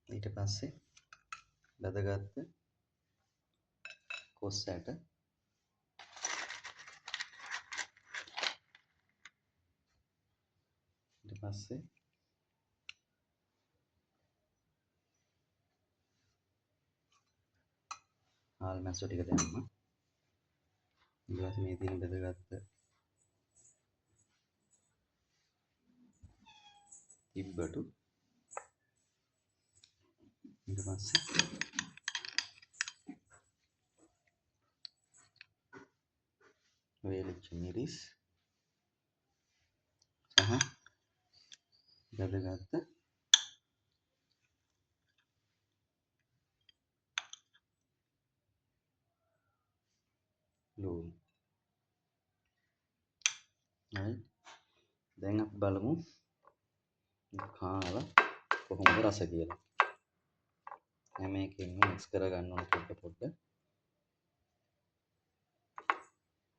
ඊට පස්සේ බැදගත්ත කොස් ඇට, ඊට පස්සේ හාල් මැස්සෝ ටික දැම්මා. ඊට පස්සේ මේ තියෙන බෙදගත්ත තිබ්බටු, ඊට පස්සේ වේලිච්ච මිරිස් සහ බැදගත්ත ලූණු. හරි. දැන් අපි බලමු කාලා කොහොමද රස කියලා. හැම එකකින්ම මික්ස් කරගන්න ඕන පොඩ පොඩ.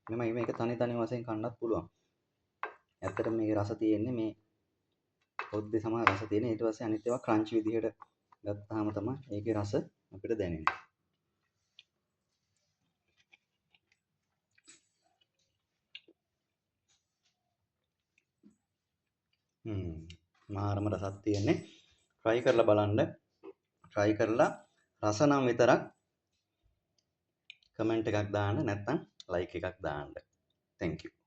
මෙමය මේක තනි තනි වශයෙන් කන්නත් පුළුවන්. ඇත්තටම මේකේ රස තියෙන්නේ මේ හොද්දේ සමහර රස තියෙන. ඊට පස්සේ අනිත් ඒවා ක්‍රන්චි විදිහට ගත්තාම තමයි ඒකේ රස අපිට දැනෙන්නේ. මාරම රසක් තියෙන්නේ. Try කරලා බලන්න. Try කරලා රස නම් විතරක් කමෙන්ට් එකක් දාන්න, නැත්නම් ලයික් එකක් දාන්න. Thank you.